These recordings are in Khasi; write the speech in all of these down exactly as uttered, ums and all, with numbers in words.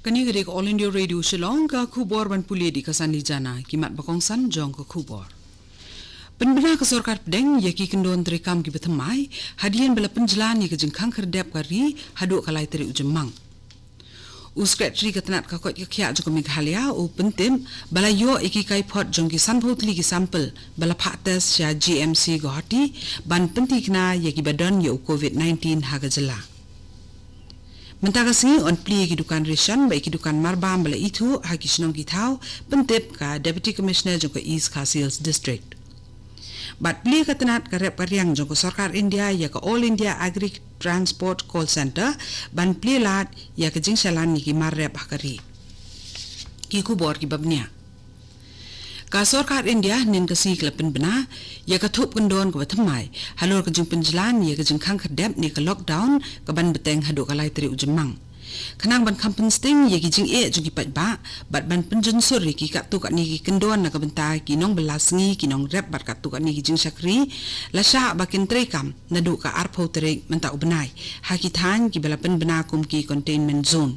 Kane ka dei ka All India Radio Shillong, ka khubor ban pule da ka Sanli Jana, ki mat ba kongsan jong ka khubor. Pynbna ka sorkar pdeng ïa ki kyndon treikam kiba thymmai, hadien ba la pynjlan ïa ka jingkhang khyrdep ka ri haduh ka lai tarik u Jymmang. U Secretary ka tnat ka koit ka khiah jong ka Meghalaya u pyntip ba la ïoh ïa ki kaiphod jong ki sanphew tylli ki sample ba la phah test sha G M C Guwahati ban pyntikna ïa kiba don ïa u COVID nineteen ha ka jylla. Mynta ka sngi yn plie ïa ki dukan ration bad ïa ki dukan marbam ba la ithuh ha ki shnong ki thaw, pyntip ka Deputy Commissioner jong ka East Khasi Hills District. Bad plie ka tnat ka rep ka riang jong ka sorkar India ïa ka All India Agri Transport Call Center ban plie lad ïa ka jingshalan ïa ki mar rep ha ka ri. Ki khubor kiba bniah. Ka sorkar India hynnin ka sngi ka la pynbna ïa ka thup kyndon kaba thymmai halor ka jingpynjlan ïa ka jingkhang khyrdep ne ka lockdown kaban bteng haduh ka lai tarik u Jymmang. Khnang ban kham pynsting ïa ki jingeh jong ki paidbah bad ban pynjynsur ïa ki katto katne ki kyndon na ka bynta ki nongbylla sngi, ki nongrep bad katto katne ki jingshakri, la shah ba kin treikam naduh ka arphew tarik mynta u bnai ha ki thaiñ kiba la pynbna kum ki containment zone.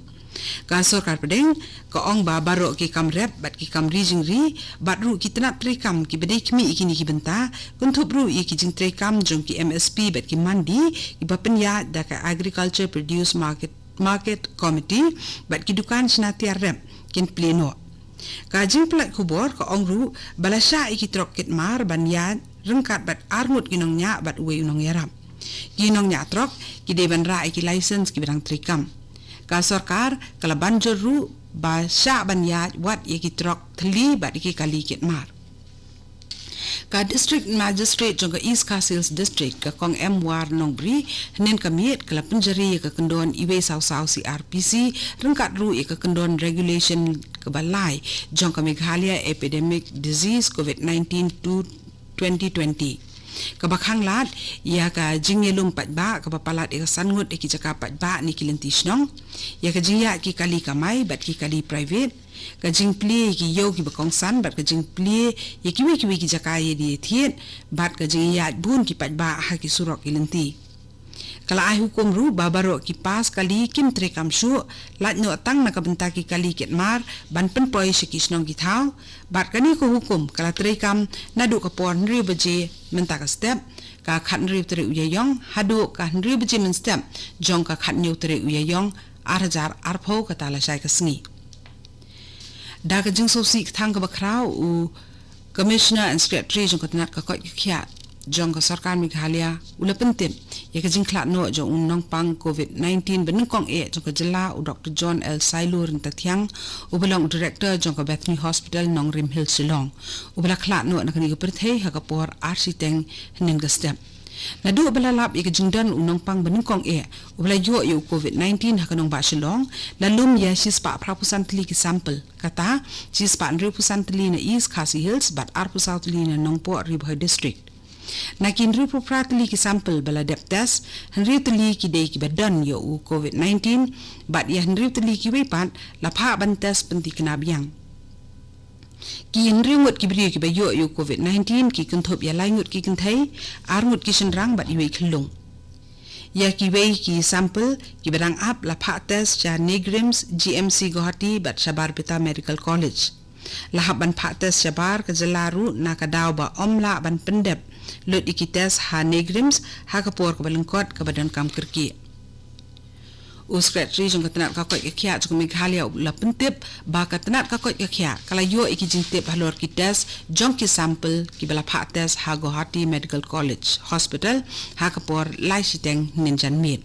Ka sorkar pdeng ka ong ba baroh ki kam rep bad ki kam ri jingri bad ruh ki tnat treikam kiba dei khmih ïa kine ki bynta, kynthup ruh ïa ki jingtreikam jong ki M S P bad ki mandi kiba pynïaid da ka Agriculture Produce Market, Market Committee bad ki dukan shna tiar rep, kin plie noh. Ka jingpynlait khubor ka ong ruh ba la shah ïa ki trok kit mar ban ïaid ryngkat bad arngut ki nongñiah bad uwei u nongïarap. Ki nongñiah trok ki dei ban rah ïa ki license kiba dang treikam. Ka sorkar ka la ban jur ruh ba shah ban ïaid wat ïa ki trok thylli bad ïa ki kali kit mar. Ka District Magistrate jong ka East Khasi Hills District, ka Kong M War Nongbri, hynnin ka miet ka la pynjari ïa ka kyndon uwei saw saw C R P C, ryngkat ruh ïa ka kyndon regulation kaba lai jong ka Meghalaya Epidemic Disease COVID nineteen two twenty twenty, kaba khang lad ïa ka jingïalum paidbah kaba palat ïa ka san ngut ïa ki jaka paidbah ne ki lynti shnong, ïa ka jingïaid ki kali kamai bad ki kali private, ka jingplie ïa ki ïew kiba kongsan bad ka jingplie ïa kiwei kiwei ki jaka ïadie thied bad ka jingïaid bun ki paidbah ha ki surok ki lynti. Ka la ai hukum ruh ba baroh ki pass kali kim treikam shuh, lait noh tang na ka bynta ki kali kit mar ban pynpoi sha ki shnong ki thaw. Bad kane ka hukum ka la treikam naduh ka por hynriew baje mynta ka step, ka khathynriew tarik u Ïaïong, haduh ka hynriew baje mynstep jong ka khathynñiew tarik u Ïaïong, ar hajar arphew, kata lashai ka sngi. Da ka jingsngewsih kthang kaba khraw, u Commissioner and Secretary jong ka tnat ka koit ka khiah jong ka sorkar Meghalaya u la pyntip ïa ka jingkhlad noh jong u nongpang COVID nineteen ba nyngkong eh jong ka jylla, u Doktor John L Sailo Ryntathiang, uba long u Director jong ka Bethany Hospital, Nongrim Hills, Shillong, uba la khlad noh na kane ka pyrthei ha ka por ar shiteng hynnin ka step. Naduh ba la lap ïa ka jingdon u nongpang ba nyngkong eh uba la ïoh ïa u COVID nineteen ha ka nongbah Shillong, la lum ïa shispah phraphew san tylli ki sample, kata shispah hynriewphew san tylli na East Khasi Hills bad arphew saw tylli na Nongpoh Ri Bhoi District. Na ki hynriewphew phra tylli ki sample ba la dep test, hynriew tylli ki dei kiba don ïa u COVID nineteen bad ïa hynriew tylli kiwei pat la phah ban test pyntikna biang. Ki hynriew ngut ki briew kiba ïoh ïa u COVID nineteen ki kynthup ïa lai ngut ki kynthei, ar ngut ki shynrang bad iwei i khyllung. Ïa kiwei ki sample kiba dang ap la phah test sha NEIGRIHMS, G M C Guwahati bad sha Barpeta Medical College. La hap ban phah test shabar ka jylla ruh na ka daw ba ym lah ban pyndep lut ïa ki test ha NEIGRIHMS ha ka por kaba lyngkot kaba donkam kyrkieh. U Secretary jong ka tnat ka koit ka khiah jong ka Meghalaya u la pyntip ba ka tnat ka koit ka khiah ka la ïoh ïa ki jingtip halor ki test jong ki sample kiba la phah test ha Guwahati Medical College Hospital ha ka por lai shiteng hynnin janmiet.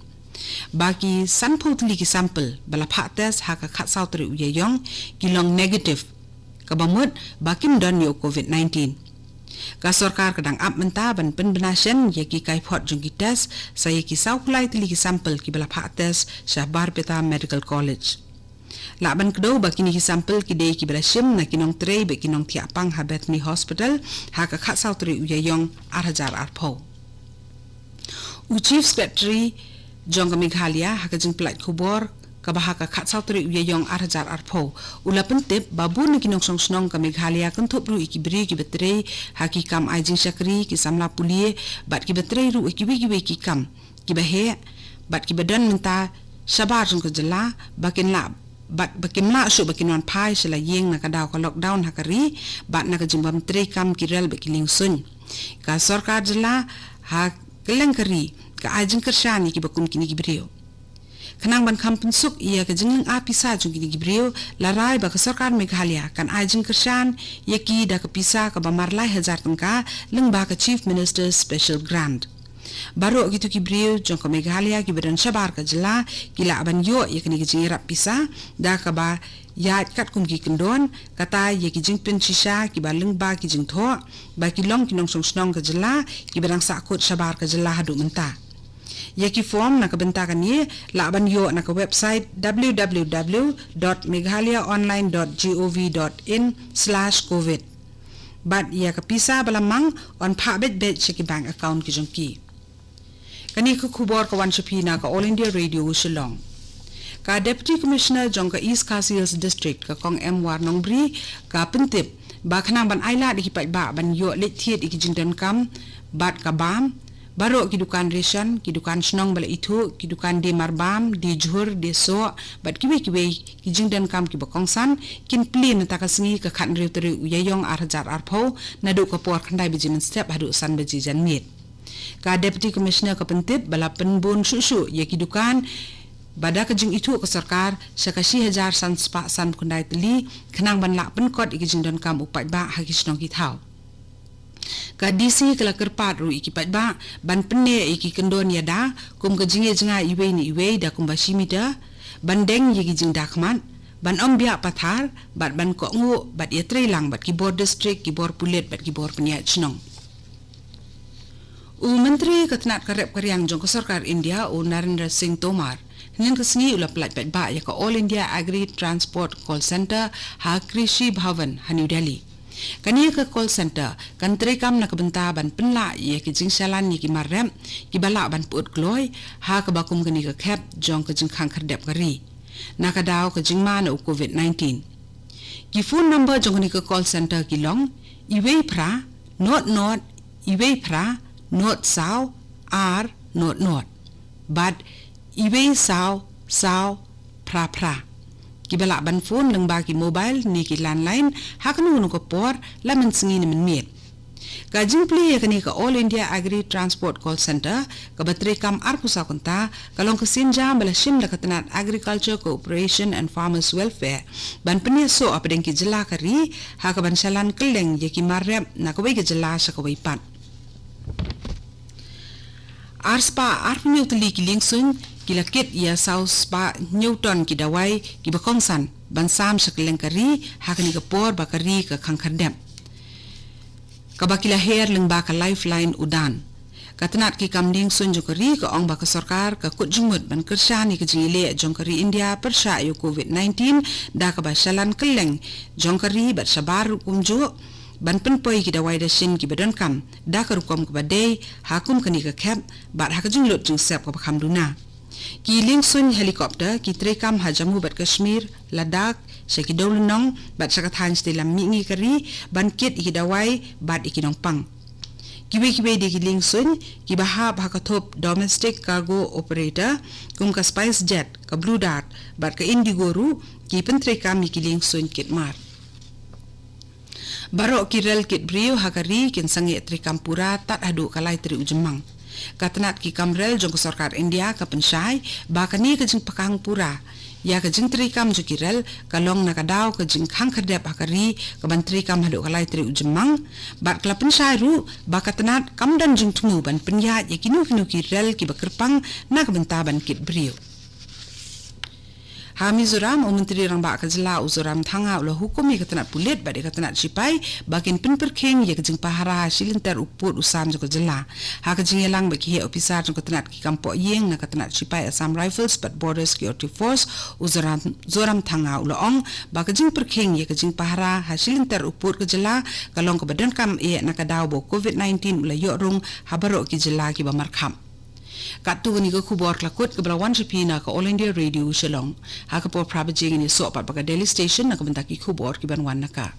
Ba ki sanphew tylli ki sample ba la phah test ha ka khatsaw tarik u Ïaïong ki long negative, kaba mut ba kim don ïa u COVID nineteen. Ka sorkar ka dang ap mynta ban pynbna shen ïa ki kaiphod jong ki test sha ïa ki sawphew lai tylli ki sample kiba la phah test sha Barpeta Medical College. Lah ban kdew ba kine ki sample ki dei kiba la shim na ki nongtrei bad ki nongthiah pang ha Bethany Hospital ha ka khatsaw tarik u Ïaïong ar hajar arphew. U Chief Secretary jong ka Meghalaya ha ka jingpynlait khubor kaba ha ka khatsaw tarik u Ïaïong ar hajar arphew u la pyntip ba bun na ki nongshong shnong ka Meghalaya kynthup ruh ïa ki briew kiba trei ha ki kam ai jingshakri, ki samla pule bad kiba trei ruh ha kiwei kiwei ki kam kiba heh bad kiba don mynta shabar jong ka jylla ba kin lah bad ba kim lah shuh ba kin wan phai sha la ïing na ka daw ka lockdown ha ka ri, bad na ka jingbym treikam ki rel bad ki liengsuiñ. Ka sorkar jylla ha kylleng ka ri ka ai jingkyrshan ïa kiba kum kine ki briew. Khnang ban kham pynsuk ïa ka jinglynga pisa jong kine ki briew, la rai ba ka sorkar Meghalaya kan ai jingkyrshan ïa ki da ka pisa kaba mar lai hajar tyngka lyngba ka Chief Minister's Special Grant. Baroh kito ki briew jong ka Meghalaya kiba don shabar ka jylla ki lah ban ïoh ïa kane ka jingïarap pisa da kaba ïaid katkum ki kyndon, kata ïa ki jingpynshisha kiba lyngba ki jingthoh ba ki long ki nongshong shnong ka jylla kiba dang sahkut shabar ka jylla haduh mynta. Ïa ki form na ka bynta kane lah ban ïoh na ka website w w w dot meghalaya online dot g o v dot in slash covid. Bad ïa ka pisa ba la mang yn phah beit beit sha ki bank account ki jong ki. Kane ka khubor ka wan sha phi na ka All India Radio Shillong. Ka Deputy Commissioner jong ka East Khasi Hills District, ka Kong M War Nongbri, ka pyntip ba khnang ban ailad ïa ki paidbah ban ïoh leit thied ïa ki jingdonkam bad ka bam, baroh ki dukan ration, ki dukan shnong ba la ithuh, ki dukan die marbam, die jhur, die soh bad kiwei kiwei ki jingdonkam kiba kongsan kin plie mynta ka sngi ka khathynriew tarik u Ïaïong ar hajar arphew, naduh ka por khyndai baje mynstep haduh san baje janmiet. Ka Deputy Commissioner ka pyntip ba la pynbun shuh shuh ïa ki dukan ba da ka jingithuh ka sorkar sha ka shi hajar san spah san khyndai tylli, khnang ban lah pynkot ïa ki jingdonkam u paidbah ha ki shnong ki thaw. Ka D C ka la kyrpad ruh ïa ki paidbah ban pynneh ïa ki kyndon ïada kum ka jingïajngai iwei na iwei da kumba shi meter, ban deng ïa ki jingdakhmat, ban ym biah pathar bad ban kohnguh bad ïatreilang bad ki bor district, ki bor pulit bad ki bor pynïaid shnong. U Myntri ka tnat ka rep ka riang jong ka sorkar India, u Narendra Singh Tomar, hynnin ka sngi u la pyllait paidbah ïa ka All India Agri Transport Call Center ha Krishi Bhavan ha New Delhi. Kane ka call center kan treikam na ka bynta ban pynlah ïa ki jingshalan ïa ki mar rep kiba lah ban put kloi ha kaba kum kane ka khep jong ka jingkhang khyrdep ka ri na ka daw ka jingma na u covid nineteen. Ki phone number jong kane ka call center ki long iwei phra not not iwei phra not saw ar not not bad iwei saw saw phra phra. Kiba lah ban phone lyngba ki mobile ne ki landline ha kano kano ka por, la mynsngi ne mynmiet. Ka jingplie ïa kane ka All India Agri Transport Call Center kaba treikam arphew saw kynta ka long ka sienjam ba la shim da ka tnat Agriculture Cooperation and Farmers Welfare ban pynïasoh hapdeng ki jylla ka ri ha kaban shalan kylleng ïa ki mar rep na kawei ka jylla sha kawei pat. Ar spah arphew hynñiew tylli ki liengsuiñ ki la kit ïa saw spah hynñiew ton ki dawai kiba kongsan ban sam sha kylleng ka ri ha kane ka por ba ka ri ka khang khyrdep, kaba ki la her lyngba ka Lifeline Udan. Ka tnat ki kam liengsuiñ jong ka ri ka ong ba ka sorkar ka kut jingmut ban kyrshan ïa ka jingïaleh jong ka ri India pyrshah ïa u covid nineteen da kaba shalan kylleng jong ka ri bad shabar ruh kumjuh ban pynpoi ki dawai dashin kiba donkam da ka rukom kaba dei ha kum kane ka khep bad ha ka jinglut jingsep kaba kham duna. Ki liengsuiñ helicopter ki treikam ha Jammu bad Kashmir, Ladakh, sha ki dewlynnong bad sha ka thaiñ shatei lam mihngi ka ri ban kit ïa ki dawai bad ïa ki nongpang. Kiwei kiwei de ki liengsuiñ kiba hap ha ka thup domestic cargo operator kum ka SpiceJet, ka Blue Dart bad ka Indigo ruh ki pyntreikam ïa ki liengsuiñ kit mar. Baroh ki rel kit briew ha ka ri kin sangeh treikam pura tad haduh ka lai tarik u Jymmang. Ka tnat ki kam rel jong ka sorkar India ka pynshai ba kane ka jingpakang pura ïa ka jingtreikam jong ki rel ka long na ka daw ka jingkhang khyrdep ha ka ri kaban treikam haduh ka lai tarik u Jymmang. Bad ka la pynshai ruh ba ka tnat kam don jingthmu ban pynïaid ïa kino kino ki rel kiba kyrpang na ka bynta ban kit briew. Ha Mizoram, u Myntri Rangbah ka jylla u Zoramthanga u la hukum ïa ka tnat pulit bad ïa ka tnat shipai ba kin pynpyrkhing ïa ka jingpahara ha shi lynter u pud u sam jong ka jylla. Ha ka jingïalang bad ki heh ophisar jong ka tnat ki kam pohïing na ka tnat shipai Assam Rifles bad Border Security Force, u Zoram, Zoramthanga u la ong ba ka jingpyrkhing ïa ka jingpahara ha shi lynter u pud ka jylla ka long kaba donkam eh na ka daw ba u covid nineteen u la ïoh rung ha baroh ki jylla kiba markhap. Katto kane ka khubor ka la kut kaba la wan sha phi na ka All India Radio Shillong. Ha ka por phra baje ngin ïasoh pat bad ka Delhi Station na ka bynta ki khubor kiban wan na ka